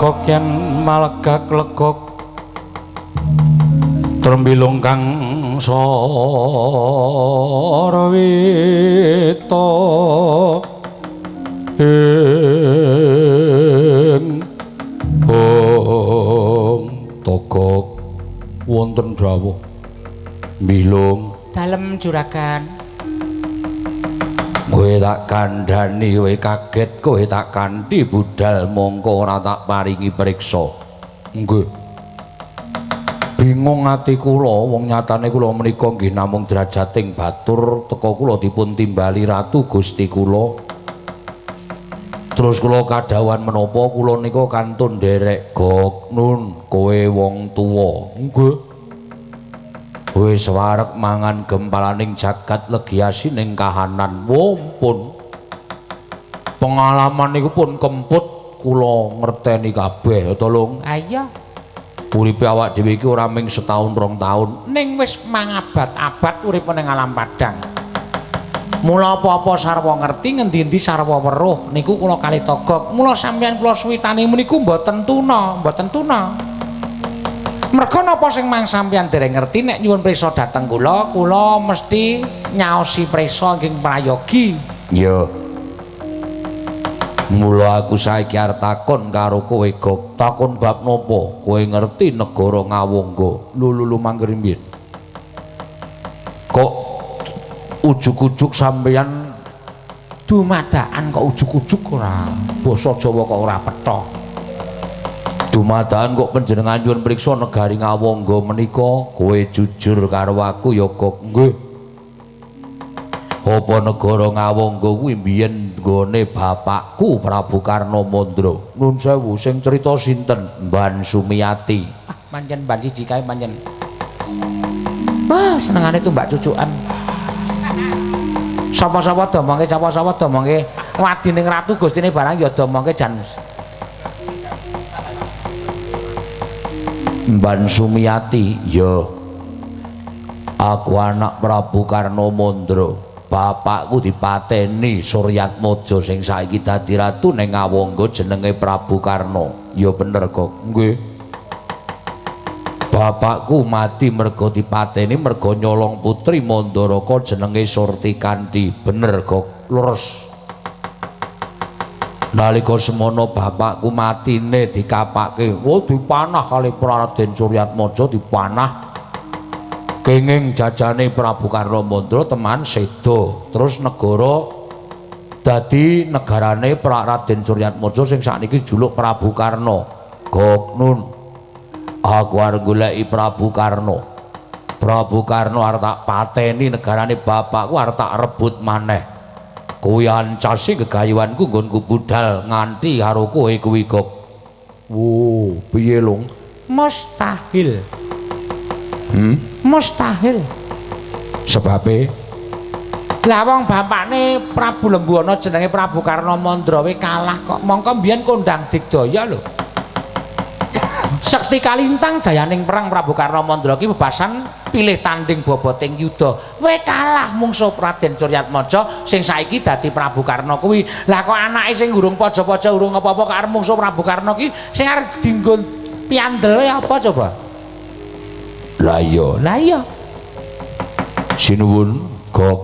Togok yen malegak-legok trembilung kang sarwita ing hong. Togok wonten dawuh mbilung dalem juragan. Kowe tak kandhani, kowe kaget, kowe tak kanthi budal mongko ora tak paringi priksa. Nggih. Bingung ati kula, wong nyatane kula menika nggih namung drajating batur, teka kula dipun timbali ratu Gusti kula. Terus kula kadhawuhan menapa kula nika kantun nderek Gok Nun, kowe wong tuwa. Nggih. Wis wareg mangan gempalaning jagat legi asining kahanan. Wompun. Pengalaman niku pun kemput kula ngerteni kabeh ya to, Lung. Ha iya. Uripe awak dhewe iki ora ming setahun rong taun, ning wis mangabad-abad urip ning alam padang. Mula apa-apa sarwa ngerti, ngendi-endi sarwa weruh niku kula kalih Togok. Mula sampeyan kula suwitani meniku mboten tuna, mboten tuna. Merga napa sing mang sampeyan dereng ngerti nek nyuwun prisa dhateng kula, kula mesti nyaosi prisa ingkang prayogi. Ya. Mula aku saiki arep takon karo kowe, Gok. Takon bab napa? Kowe ngerti negara Ngawangga? Lho lho lho mangger mbiyen. Kok ujug-ujug sampeyan dumadakan kok ujug-ujug ora? Basa Jawa kok ora petha. Dumadakan kok panjenengan nyuwun priksa negari Ngawangga menika? Kowe jujur karo aku ya, Gok. Nggih. Apa negara Ngawangga kuwi mbiyen nggone bapakku Prabu Karna Mandra? Nun sewu, sing crita sinten? Mban Sumiati. Ah, pancen mban siji kae pancen. Wah, senengane tumbak cucukan. Sapa-sapa domongke, sapa-sapa domongke wadining ratu gustine barang ya domongke jan. Mban Sumiati, ya. Aku anak Prabu Karna Mandra. Bapakku dipateni Suryatmaja sing saiki dadi ratu ning Ngawangga jenenge Prabu Karna. Ya bener kok. Nggih. Bapakku mati mergo dipateni mergo nyolong putri Mandaraka jenenge Surtikanthi. Bener kok. Leres. Nalika semono bapakku matine dikapake, oh dipanah kali Raden Suryatmaja dipanah. Kenging jajane Prabu Karna Mandra teman seda. Terus negara dadi negarane Raden Suryatmaja sing sakniki juluk Prabu Karna. Gok Nun, aku arep goleki Prabu Karna. Prabu Karna arep tak pateni negarane bapakku, arep tak rebut maneh. Kuwi ancasi gegayuhanku nggonku budal nganti karo kowe kuwi, Gok. Wo, piye, Lung? Mustahil. Mustahil. Sebabe? Lah wong bapakne Prabu Lembuana jenenge Prabu Karna Mandra we kalah kok. Mongko mbiyen kondang digdaya lho. Sekti kalintang jayaning perang Prabu Karna Mandra ki bebasan pilih tanding boboting yuda. We kalah mungsuh Raden Suryatmaja sing saiki dadi Prabu Karna kuwi. Lah kok anake sing urung paja-paja urung apa-apa kok arep mungsuh Prabu Karna ki sing arep dinggo piandel apa coba? Lah iya. Lah iya. Sinuwun, Gok.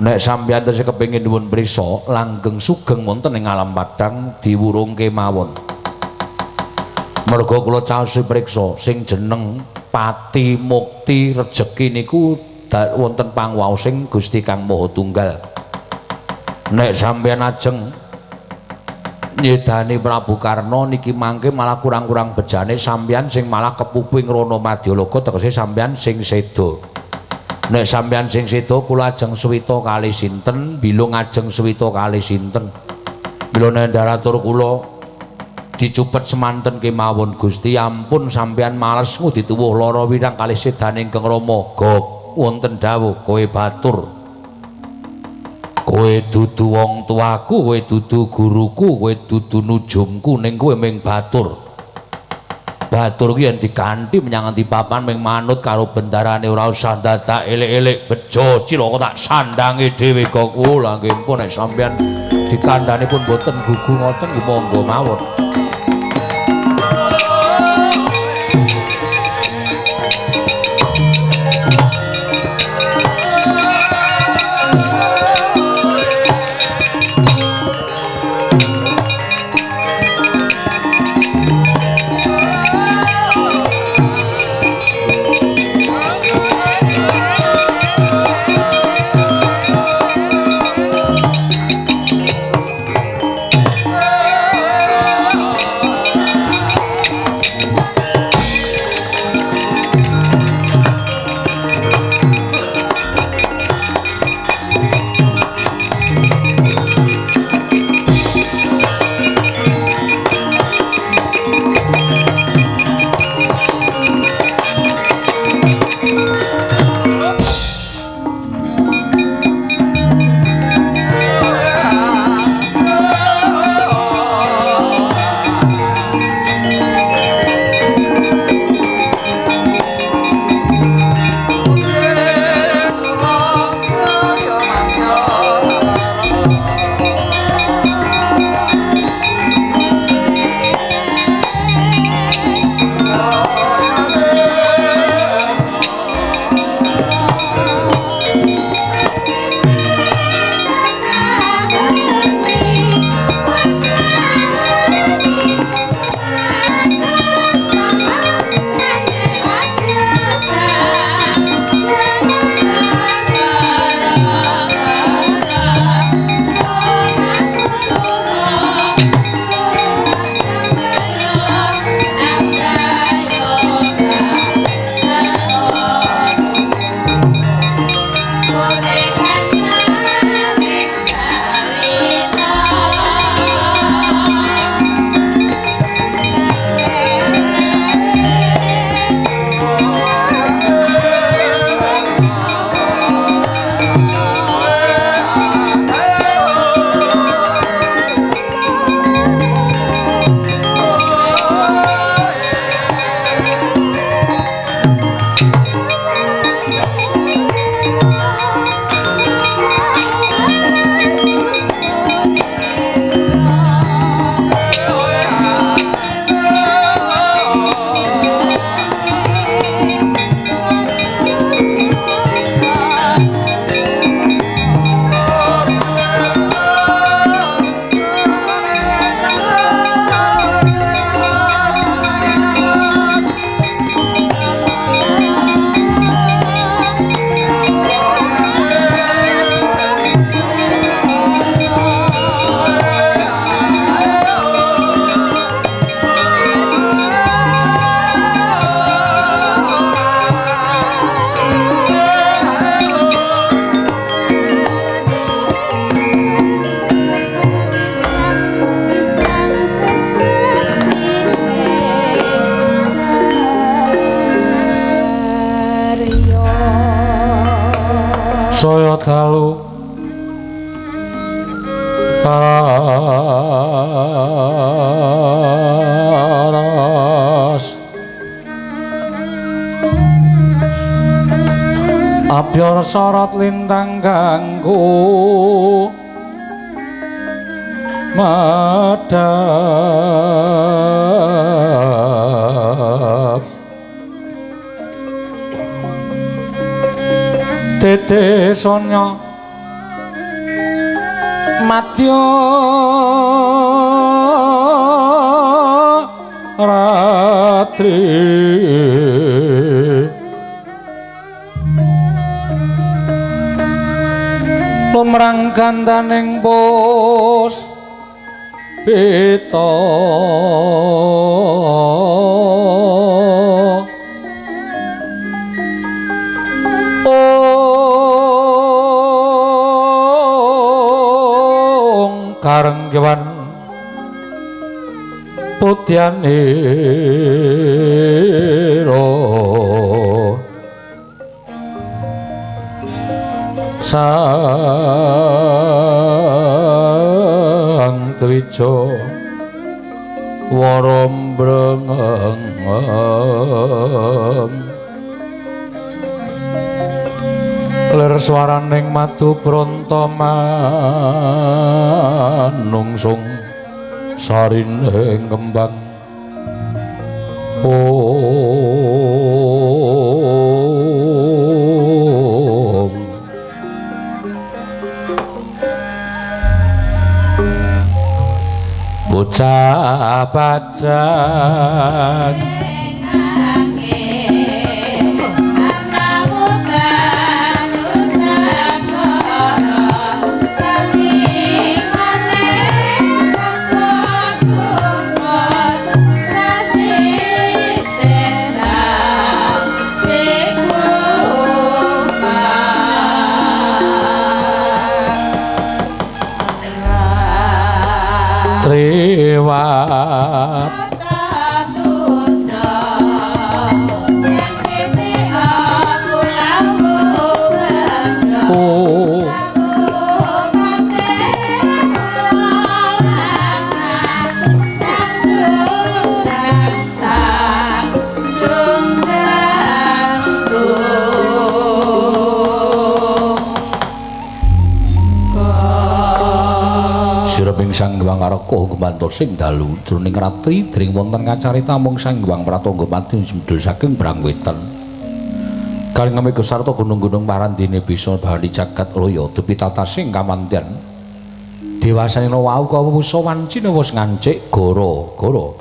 Nek sampeyan tesih kepengin nyuwun prisa, langgeng sugeng wonten ing alam padang diwurungke mawon. Merga kula caosi priksa sing jeneng pati mukti rejeki niku wonten pangwaosing Gusti Kang Maha Tunggal. Nek sampeyan ajeng nyedani Prabu Karna niki mangke malah kurang-kurang bejane sampeyan sing malah kepuping Rana Madyaloka, tegese sampeyan sing seda. Nek sampeyan sing seda kula ajeng suwita kali sinten, bilung ajeng suwita kali sinten. Mila nendaratur kula dicupet semanten kemawon Gusti, ampun sampeyan males ngudi tuwuh lara wirang kalih sedane ingkang Rama. Gok, wonten dawuh kowe batur. Kowe dudu wong tuaku, kowe dudu guruku, kowe dudu nujumku, ning kowe ming batur. Batur ki yen diganti menyang endi papan ming manut karo bendarane, ora usah dadak elek-elek bejo cilaka tak sandange dhewe kok. Oh lha nggih pun nek sampeyan dikandhani pun mboten gugu ngoten nggih monggo mawon. Saya dalu taras abyor sorot lintang ganggu madhap tete sonya madya ratri lumrang gandaning pus pita karengkewan putyanira sang dwija warambrengem lir swaraning madu bronto manungsung sarine kembang ong bocah pacan triwat Sang Hyang Araka gumantos sing dalu jroning ratri dring wonten kacarita mung Sang Hyang Pratangga pati jemdul saking Brangwetan. Kaling ngamega sarta gunung-gunung parandene bisa bali jagat raya dupi tatasing kamantian. Dewasane wau kawusa wancine wis ngancik goro-goro.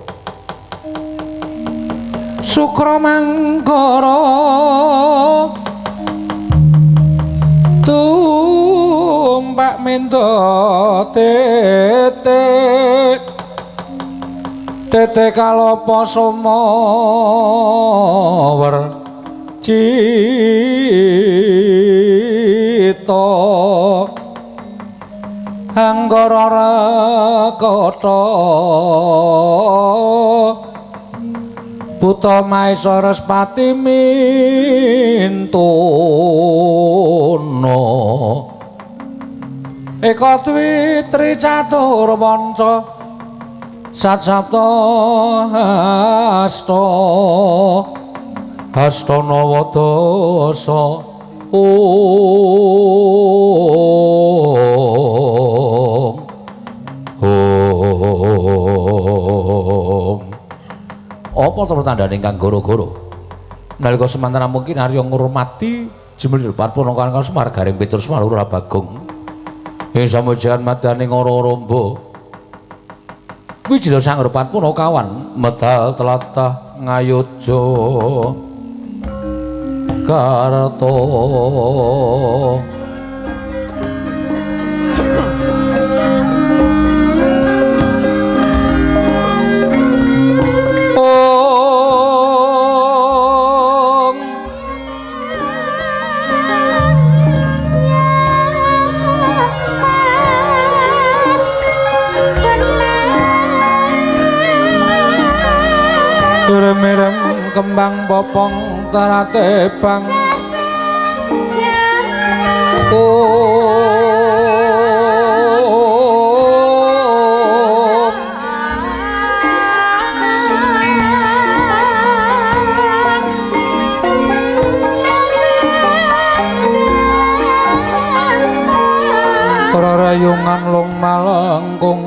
Sukra manggara tumpak mendo tete tete kalopo somower cita anggara rekata buta maesa respati mintono eka dwi tri catur panca sat sapta hasta hasta nawa dasa ong ong. Apa to tandane ingkang goro-goro nalika semanten mungkin Arya ngurmati jemlir Patpunaka kang Semar Gareng Petrus Malura Bagong ing samujan madane ngara-ramba Wijaya Sang Patpunakawan medal tlatah Ngayogya Karta. Mirem kembang popong teratebang Gayungan lung malengkung.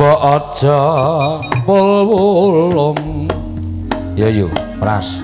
Mbok aja pul-wulung. Ya yo, Pras.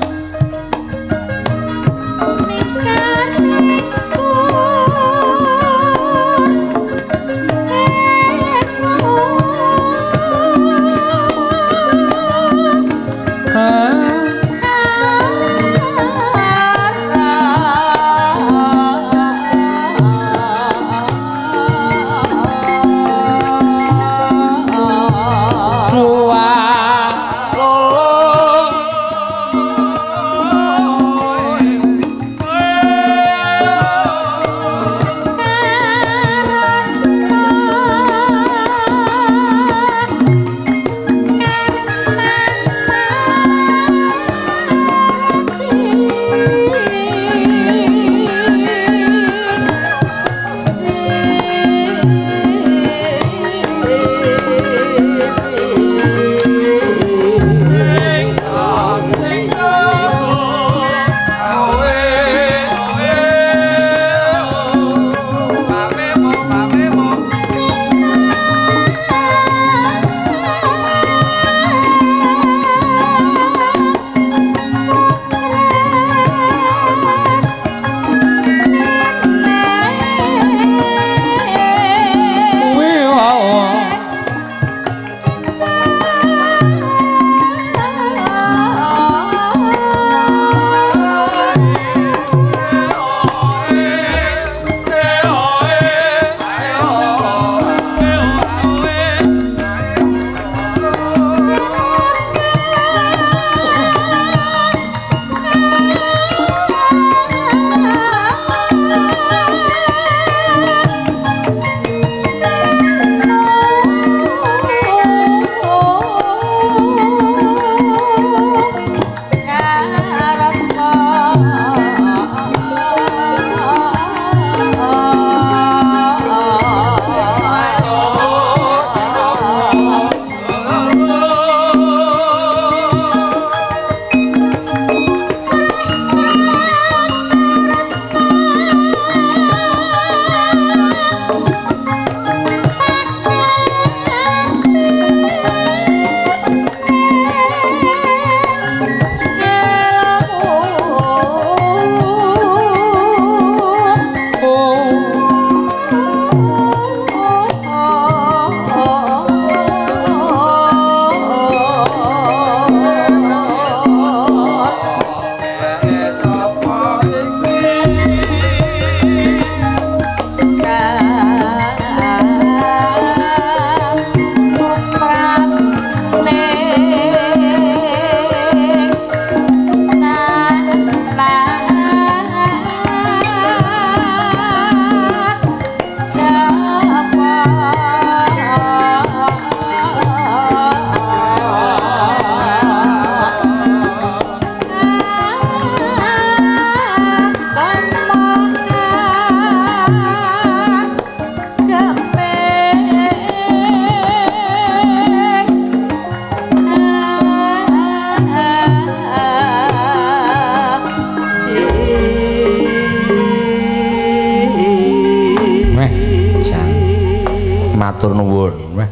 Matur nuwun. Wah,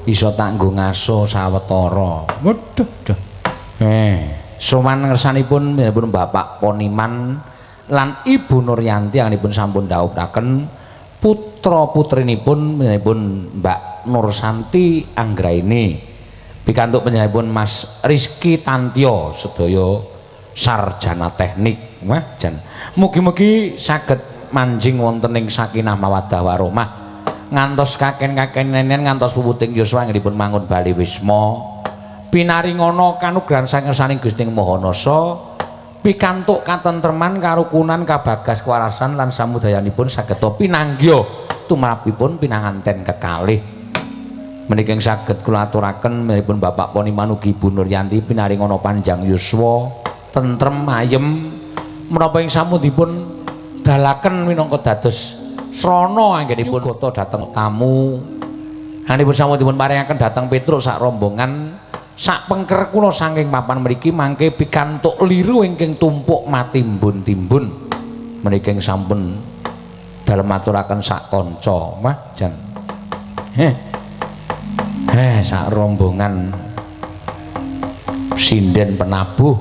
iso tak nggo ngaso sawetara. Waduh, duh. Sowan ngersanipun pun Bapak Poniman lan Ibu Nuryanti anggenipun sampun dhawuhaken putra putrinipun pun Mbak Nursanti Anggraini pikantuk panjenenganipun Mas Rizky Tantyo sedaya sarjana teknik. Wah, jan mugi-mugi saged manjing wonten ing sakinah mawaddah warahmah ngantos kaken-kaken nenen ngantos puputing yuswa anggenipun mangun bali wisma pinaringana kanugrahan saking ngersaning Gusti Maha Nasa pikantuk katentreman karukunan kabagas kewarasan lan samudayanipun saged pinanggya tumrapipun pinanganten kekalih. Menika ing saged kula aturaken menipun Bapak Poniman ugi Ibu Nuryanti pinaringana panjang yuswa tentrem ayem menapa ing sampun dipun dalaken minangka dados srana anggenipun gata dhateng tamu anggenipun sampun dipun paringaken dhateng Petruk sak rombongan sak pengker kula saking papan mriki mangke pikantuk liru ingkang tumpuk matimbun-timbun menika ing sampun dalem aturaken sak kanca. Wah, jan. Sak rombongan sinden penabuh.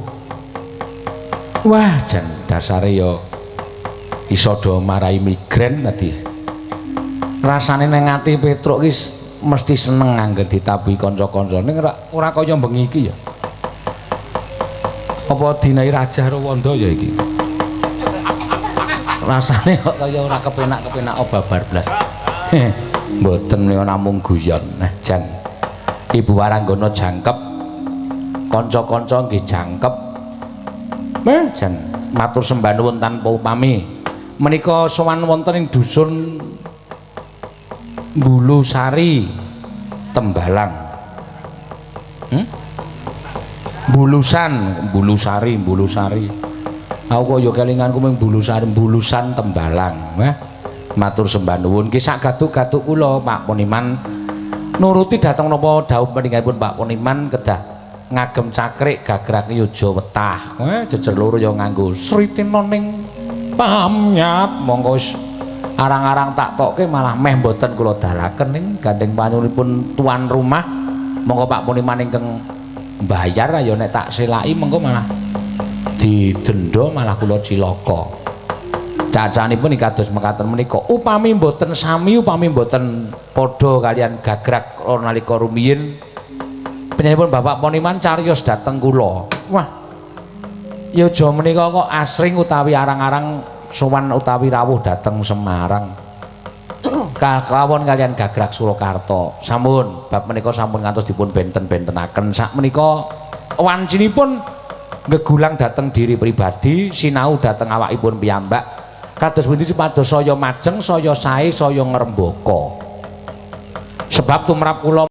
Wah, jan dasare ya iso do marai migren tadi. Rasane nang ati Petruk ki mesti seneng angger ditabuhi kanca-kancane ning ora kaya bengi iki ya. Apa dinae Raja Rawanda ya iki? Rasane kok kaya ora kepenak-kepenak babar blas. Mboten menika namung guyon. Nah, jan Ibu Waranggana jangkep, kanca-kanca nggih jangkep. Jan matur sembah nuwun tanpa upami. Menika sowan wonten ing dusun Bulusari Tembalang. Bulusan, Bulusari, Bulusari. Aku kok ya kelinganku mung Bulusari, Bulusan Tembalang. Wah, matur sembah nuwun ki sak gatuk-gatuk kula Pak Poniman nuruti dhateng napa dhawuh panjenenganipun Pak Poniman kedah ngagem cakrik gagrak yuja wetah. Wah, jejer loro ya nganggo sritina ning pamyat. Monggo wis arang-arang tak tokke malah meh mboten kula dalaken ning gandeng panyuwunipun tuan rumah. Monggo Pak Poniman ingkang mbayar ya nek tak selaki mengko malah didenda malah kula cilaka. Cacanipun kados mekaten menika upami mboten sami upami mboten padha kalian gagrak nalika rumiyin panjenenganipun Bapak Poniman cariyos dhateng kula. Wah, yaja menika kok asring utawi arang-arang sowan utawi rawuh dhateng Semarang kawon kalian gagrak Surakarta. Sampun bab menika sampun ngantos dipun benten-bentenaken. Sak menika wancinipun gegulang dhateng diri pribadi, sinau dhateng awakipun piyambak. Kados pundi supados saya majeng, saya sae, saya ngrembaka. Sebab tumrap kula